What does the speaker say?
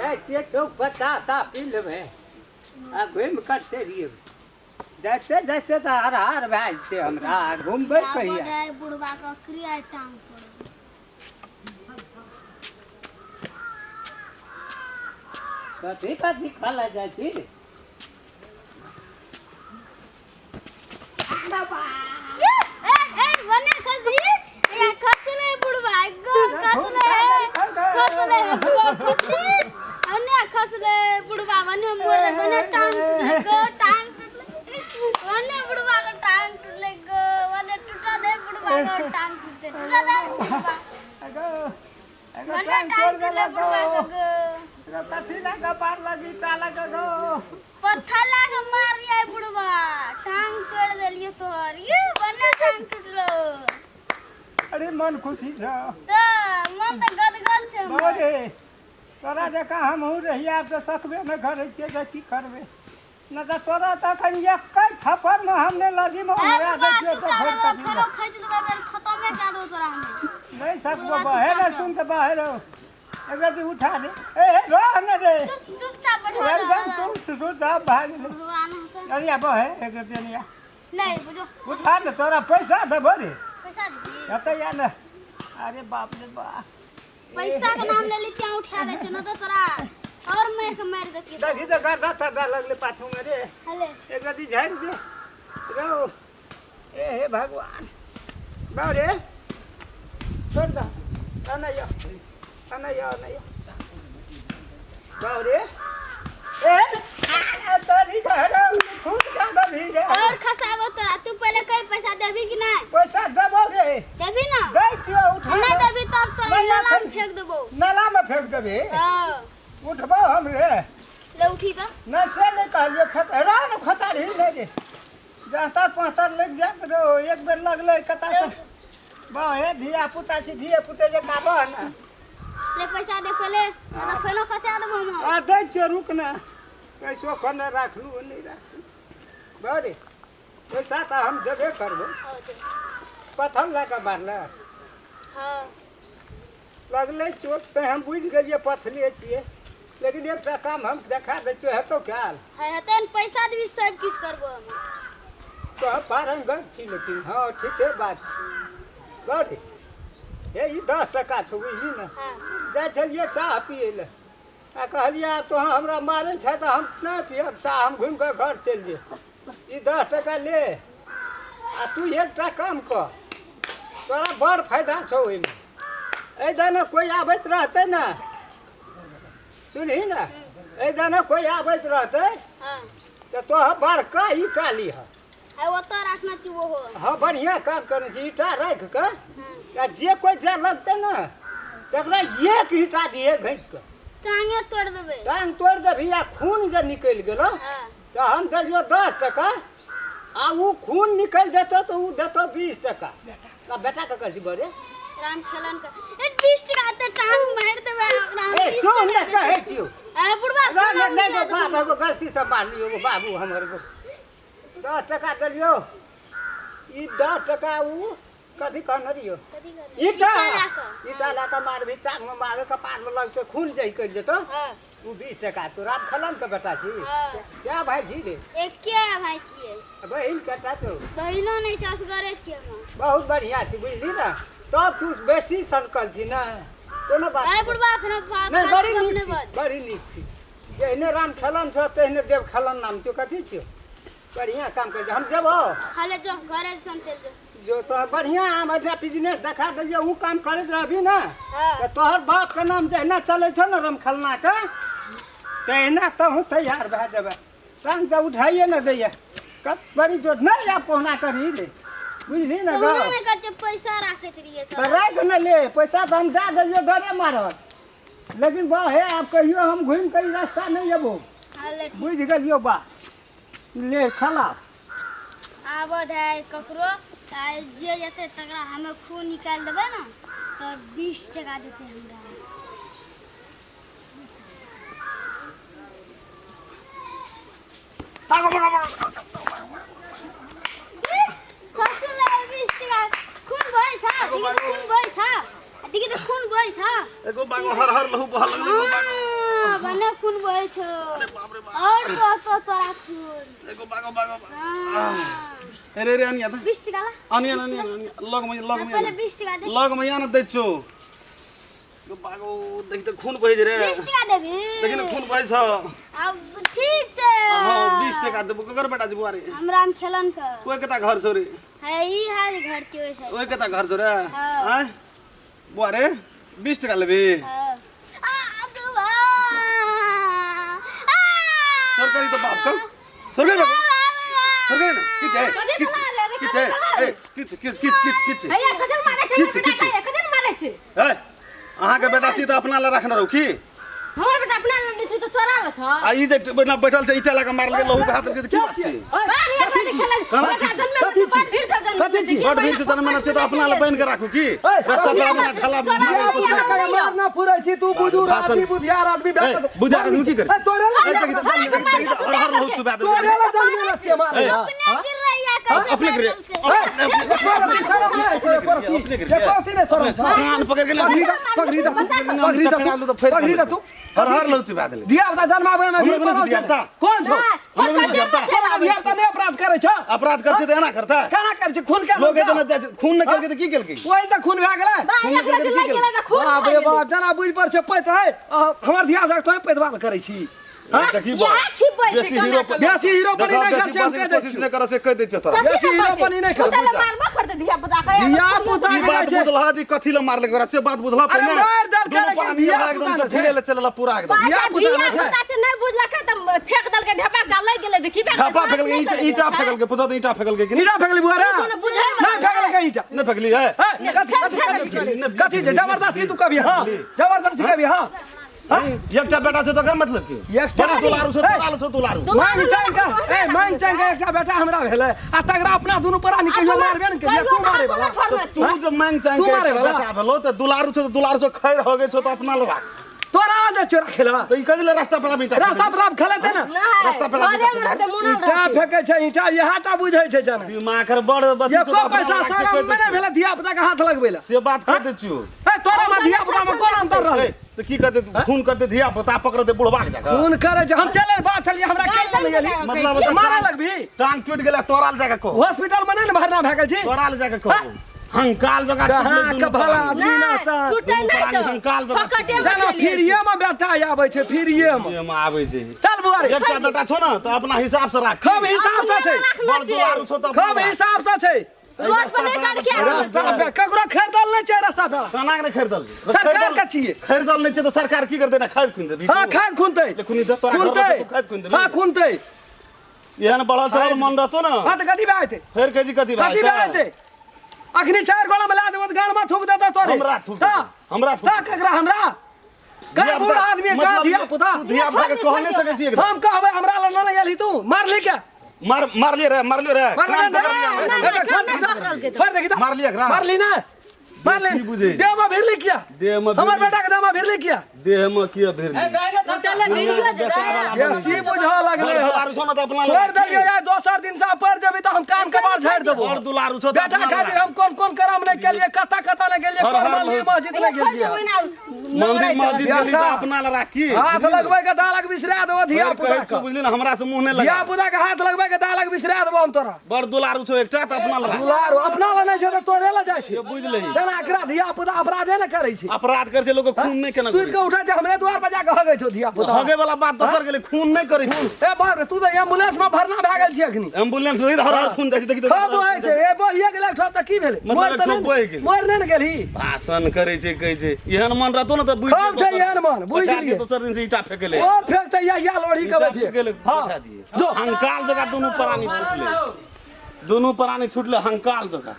जाइ छियै चौक पर चाह ताह पी लेबै आ घुमि कऽ चलि एबै। जाइते जाइते तऽ हरहार भए जेतै हमरा, आ घुमबै कहिया? बुढ़बा के क्रिया टांग पर। कथी कथी खाला जाइ छी रे? बुढ़वा बने मोरे बने टांग टूटले गो, टांग टूटले बने, बुढ़वा के टांग टूटले गो बने, टूटा दे बुढ़वा के टांग टूटले, टूटा दे बुढ़वा बने, टांग टूटले बुढ़वा के गो। कथी लगा पार लगी ता लगा गो? पत्थर ला के मार रिया बुढ़वा, टांग तोड़ देलियो तोहर, ये बने टांग टूटलो। अरे मन खुशी छ त मन त गदगद छै हमर। अरे तोरा जकाँ हमहूँ रहियै, आब तऽ सकबे नहि करै छियै तऽ की करबै? नहि तऽ तोरा तऽ एखन एकै थप्पड़मे हम नहि लजीमे ए उड़ा बुढ़वा दै छियौ तऽ चुपचाप भरि रहो, कथी फेरो खींच देबै बेर, खतमे कए देबो तोरा हमे। नहि सकबो। बुढ़वा बहे ने। चुपचाप सुन तऽ बहे रहो, एक रति उठा दे। ए हे, रह ने रे। चुप चुपचाप बैठो एकदम रह। सुत सुत आब भए गेलै। बुढ़वा न होतै। अरे बहे एक रति नहीं। नहीं बुझो। उठा ने, तोरा पैसा देबो रे। पैसा दे। एतऽ या ने। अरे बाप रे बाप, पैसा के नाम ले ली त्या उठा दे न तो तोरा और मार के मार देती। देखी तऽ गर्दा तर्दा लगले पाछू में रे। हले। एक रति झाड़ि दे रौ। ए हे भगवान, बाप रे, छोड़ दे। अनैया अनैया अनैया, बाप रे, ए तोरी घर खूब ज्यादा भी रे। और खसाबो तोरा। तू पहले कई पैसा देबी कि नहीं? पैसा देबो रे। देबी ना? दै छियौ, उठा। नहीं देबी तब तोरा नहीं, नाला में नहीं। फेंक देबो। नाला में फेंक देबी? हाँ। उठबो हम रे। ले उठी तो। नहीं से नहीं कहलियो, खत रा न खतारी नहीं रे, जाता पाँतर लग जात रो, एक बेर लगलै कता से बहे। धिया पुता छी, धिया पुते जे काबह ने। ले पैसा दे पहले, नहीं तो फेनो खसा देबो हम। आ दै छियौ, रुक ने, पैसो कने राखलू नहि राखलू। बरे पैसा तऽ हम देबे करबो। हाँ, दे। पत्थर लए कऽ मारले? हाँ। लगलै चोट तऽ हम बुझि गेलियै पथले छियै, लेकिन एकटा काम हम देखा दै छियौ, हेतौ ख्याल? है, हेतै ने। पैसा देबी सब किछु करबो हम। तो पारंगत छी, लेकिन हँ ठीके बात छै। बड़ हे, ई 10 टका छौ, बुझली ने? हाँ। जाइ छलियै चाह पियै लए आ कहलियै आब तोहाँ हमरा मारै छै तऽ हम नहि पियब चाह, हम घुमि कऽ घर चलि जेब। ई 10 टका ले आ तू एकटा काम कर, तोरा बड़ फायदा छौ ओहिमे। एहि दने कोइ आबैत रहतै ने, सुनही ने, एहि दने कोइ आबैत रहतै तऽ तोहर बड़का ईटा लिहऽ। है, ओतऽ राखना छी ओहो। हँ, बढ़िआँ काम करै छी। ईटा राखि कऽ आ जे कोइ जाय लगतै ने, तकरा एक ईटा दिहे घैंचि कऽ। टांगे तोड़ देबै। टांग तोड़ि देबही आ खून जे निकलि गेलौ तऽ हम देलियौ 10 टका, आ ओ खून निकलि जेतौ तऽ ओ देतौ 20 टका। आ बेटाके कहै छी बड़े। राम खेलन के ए 20 टका ते टांग मारि देबै ओकरा हम। ए 20 सुन टका ने, कहै छियौ। ए बुढ़वा। नहि फोन नहि उठा गो बाप देबो। एगो गलतीसँ मारलियौ गो बाबू हमर गो। 10 टका देलियौ, ई 10 टका ओ कथी कहने रहियौ? कथी कहने? ईटा। ईटा लए कऽ। ईटा लए कऽ मारबही, टांगमे मारबे, कपारमे लगतै, खून जे निकलि जेतौ ओ 20 टका। तू राम खलन के बेटा छी? हाँ। क्या भाई छी रे? एके भाई छियै। बहिन कटा छौ? बहिनो नहि छै, असगरे छियै हम। बहुत बढ़िया छी, बुझली ने? तब तू बेसी सनकल छी ने, कोनो बात ए नहि। बुढ़वा, फेनो नहि, बड़ी फालतू गप नीक नहि छी। बज। बड़ी नीक छी। जहिने राम खेलन छौ तहिने देव खेलन नाम छौ, कथी छियौ। बढ़िया काम कर, हम जेबो। हले जो, घरे सन चल जो। जो तो बढ़िया हम एकटा बिजनेस देखा देलियौ, उ काम करैत रहबी ने हाँ। तऽ तोहर बाप के नाम जहिना चलै छौ ने रमखलना के, तहिना तहूँ तैयार भए जेबै। संग तऽ उठाइए ने दैया, कत बड़ी जोर नहि आब पहुना करही रे, बुझली ने? तो गौ नहि करते, पैसा राखैत रहियै। तऽ सब राखि ने ले पैसा, तऽ हम दए देलियौ डरे मारल, लेकिन बा हे, आब कहियो हम घुमि कऽ ई रास्ता नहि अयबो। हले ठीक। बुझि गेलियौ बा, ले खला। आबऽ है ककरो आ जे जेतै तकरा हमे खून निकालि देबै ने तऽ 20 टका देतै हमरा। खसलै 20 टका। खून बहै छ, देखी तऽ खून बहै छ, आ देखी तऽ खून बहै छ। एगो बांगो हर हर लहू बह लगलै, एगो बांगो। हाँ बने खून बहे छौ। अरे बाप रे बाप। और तो तोरा खून। एगो बागो बागो। हाँ। अरे रे अनिया त 20 टका ला। अनिया अनिया अनिया लग में लग में पहले 20 टका दे। लग में ना दै छौ। गो बागो देख त खून बहे रे। 20 टका देबी। देखि न खून बहे छ। अब ठीक छै। हां 20 टका देबो ककर बेटा जी बुआ रे? हमरा में खेलन के। ओइ कता घर छौ रे? है ई हाल घर छै ओइ साइड। ओइ कता घर छौ रे? हाँ। आय बुआ रे 20 टका लेबी? हाँ। आ दुआ। सरकारी तो बाप का सरकारी बाप सरकारी ना किच है कथी बला रे रे, किच है कथी बला रे? ए किच किच किच किच किच हैया कथी मारै छै किछ, बेटा किछ। के, कथी मारै छै? ए अहाँ के बेटा छी त अपना ला रखने रहू की हमर बेटा अपना लंडे छै तो चोरा ल छ। आ ई जे बैठना बैठल छै ईटा लगा मारल के लहू के हाथ के की बात छै? बाहर ये खेलै कना बेटा किछ? जन्मे कथी छी? बड़ भीड़ छै जन्मे कथी छी? बड़ भीड़ छै जन्मे छै त अपना ला बनि के राखू की? ए, रास्ता पर अपना ढाला धिया पुता के मारना फुरै छी तू बुजुर्ग भाषण- आदमी बुधियार आदमी ए, बुधियार आदमी की करी? ए, तोरे ला ए, देखी त- देखी त हर हर लहू चुबा देलकै। तोरे ला जन्मेला छियै मारे ए, अपने गिरलैया कैसे अपने गिरे ए, एको रत्ती शरम नहि होइ छै, एको रत्ती। अपने गिरे। एको रत्ती नहि शरम छै। कान पकड़ के पगड़ी द, पगड़ी द तू, पगड़ी द तू, पगड़ी द तू। हर हर लहू चुबा देलकै। धिया पुता जन्माबै मे हमरो भीड़ कोनो पड़ल छै। धिया-पुता? कोन छौ? हमरो कोनो धिया-पुता? तोरा धिया पुता नहि अपराध करै छौ? अपराध कर छै त एना करता केना करै छै? खून के लोग एतना जाइ छै खून नहि केलकै त की केलकै? ओहि से खून भए गेलै। बाप रे बाप, जेना बुझि पर छै पैत है हमर धिया पुता तोहे पैतवाल करै छी। देखी बा, इएह छिपबै छै बेसी हीरो पर- बेसी हीरो पर देखा, नहि बेसी कर छै, हम बाजैके कहि दै कोशिश छियौ। नहि कर से कहि दै छियौ तोरा। बेसी हीरो पर नहि कर। धिया पुता के धिया पुता ई के बात छै। बुझलह जे कथी ले मारलकै ओकरा से बात बुझलह अरे पहिने? मारि देलकै, दुनू लेकिन प्राणी धिया हमरा एकदम पुता से ने छै। भिड़े ले चलल पूरा एकदम। धिया पुता धिया ने छै। पुता छै नहि बुझलकै तऽ फेंक देलकै ढेपा गलै गेलै देखी ढापा फेकलकै ईटा ईटा फेकलकै पुछो तऽ ईटा फेकलकै कि नहि? ईटा फेकली बुआ रे? कोनो बुझै वाला नहि फेकलकै ईटा। नहि फेकली है? हे, कथी कथी कथी कथी छै? जबरदस्ती तू कभी हाँ, जबरदस्ती कभी हाँ। एकटा बेटा छै तकर मतलब की? एकटा बड़ी दुलारू छौ हे, दुलारू छौ दुलारू। मांग चांग के ए मांग चांग के एकटा बेटा हमरा भेलै आ तकरा अपना दुनू प्राणी कहियो मारबे ने केलियै तू मारे वाला। तू जब मांग चांग तू के मारे एकटा वाला? बेटा भेलो तऽ दुलारू छौ तऽ दुलारू छौ खैर हो गेल छौ तऽ अपना ले राख। तोरा जे चोरा खेलवा तऽ ई कथी ले रास्ता पर आब ईटा रास्ता पर आब खेलेतै ने। रास्ता पर आब ईटा ईटा फेकै छै ईटा इएह टा बुझै छै जाने। दिमाग कर बड़ बच्ची एको पैसा शरम मे नहि भेलै धिया पुता के हाथ लगबै लए। से बात कह दै छियौ। ए तोरा मे धिया पुता मे कोन अंतर रहलै? तऽ की करतै खून करतै धिया पुता पकड़तै बुढ़बा के जाकऽ। खून करै छै हम चले बात चलिए हमरा के लऽ गेली मतलब मारे लगबी? टांग टूटि गेलै तोरा ले जाकऽ कहो। हॉस्पिटल मे नहि ने भरना भए गेल छी? तोरा ले जाकऽ कहो। हंकाल जकाँ कहाँ छुटलै के दुनू भला प्राणी। आदमी ना तऽ छुटै दुनू नहि प्राणी हंकाल जकाँ फकटे जेना फ्रीए मे बेटा आबै छै फ्रीए मे। फ्रीए मे आबै छै। चल बुआ रे। एकटा बेटा छौ ने तऽ अपना हिसाब से राख। खूब हिसाब से छै। बड़ दुलारू छौ तऽ अपना खूब राख। हिसाब से छै। रोड पर नहि गाड़ी किया रास्ता पे ककरो खरीदल नहि छै रास्ता पे। केना के नहि खरीदल? सरकार के छियै। खरीदल नहि छै तऽ सरकार की करतै ना खरीद खुनि देबही। हाँ खरीद खुनतै। ले खुनि दे, तोरा घर खुनतै। रहतौ, तू खरीद खुनि देबही। हाँ खुनतै। एहन बढ़ल चढ़ल मन रहतौ ने। हाँ तऽ कथी भए जेतै? फेर कहै छी कथी भए कथी भए जेतै? जेतै? अखनी चारि गोला में ला देबो तऽ गाँड में थूक देतौ तोरे। हमरा थूक देतौ। हाँ। हमरा थूक हाँ, ककरा हमरा? का बूढ़ आदमी का मतलब धिया पुता? तू धिया पुता के कह नहि सकै छी एकदम। हम कहबै हमरा लग नहि एलही तू मारली के? मार मारलियै रे मारलियै रे। मारली कान ने? पकड़लियै नहि, बेटा, नहि, छोड़ नहि, दे, छोड़ दे, मारलियै एकरा? मारली ना? मारली। की बुझै? देह में भिरली किया? देह में हमर भिरली। बेटा के देह में भिरली किया? देह में किया भिरली? बेसी बुझऽ लगलै बड़ हँ। दुलारू छौ ने तऽ अपना छोड़ि देलियै यार दोसर दिन से पर जेबी तऽ हम कान कपार झाड़ि देबो। बड़ दुलारू छौ तऽ बेटा अपना खातिर राख। हम कोन कोन करम नहि केलियै, कतऽ कतऽ नहि गेलियै, हर कोन हर मंदिर मस्जिद नहि गेलियै। मंदिर मस्जिद गेली तऽ बेटा। अपना लए राख की? हाथ लगबै के दालक बिसरा देबो धिया फेर पुता कहै छौ के। बुझली ने हमरा से मुँह नहि धिया लगा। पुता के हाथ लगबै के दालक बिसरा देबो हम तोरा। बड़ दुलारू छौ एकटा तऽ अपना लए राख। दुलारू अपना लए नहि छै तऽ तोरे लए जाइ छै। बुझि लही। तेना एकरा धिया पुता अपराधे ने करै छै। अपराध करै छै लोक खून नहि केना सुति के उठै छै हमरे दुआर पर जाके हगै छौ धिया पुता। हगे वाला बात दोसर गेलै खून नहि करै छै। ए बाप रे तू तऽ एम्बुलेंस में भरना भए गेल छी अखनी। एम्बुलेंस नहि हर हर खून जाइ छै देखी तऽ। खूब होइ छै ए बहिए गेलै ठोप तऽ की भेलै? मतलब मरि तऽ ठोप नहि बहि गेलै। मरि नहि ने गेलही। भाषण करै छै कहै छै एहन मन रहतौ ने तऽ बुझि खूब छै एहन मन, बुझि पठा दियै, लियै। दोसर दिन से ईटा फेकले। ओ फेकतै या या लोढ़ी के ईटा फेक। फेकले हाँ पठा दियै। जो हंकाल जकाँ दुनू प्राणी छुटलै। दुनू प्राणी छुटलै हंकाल जकाँ।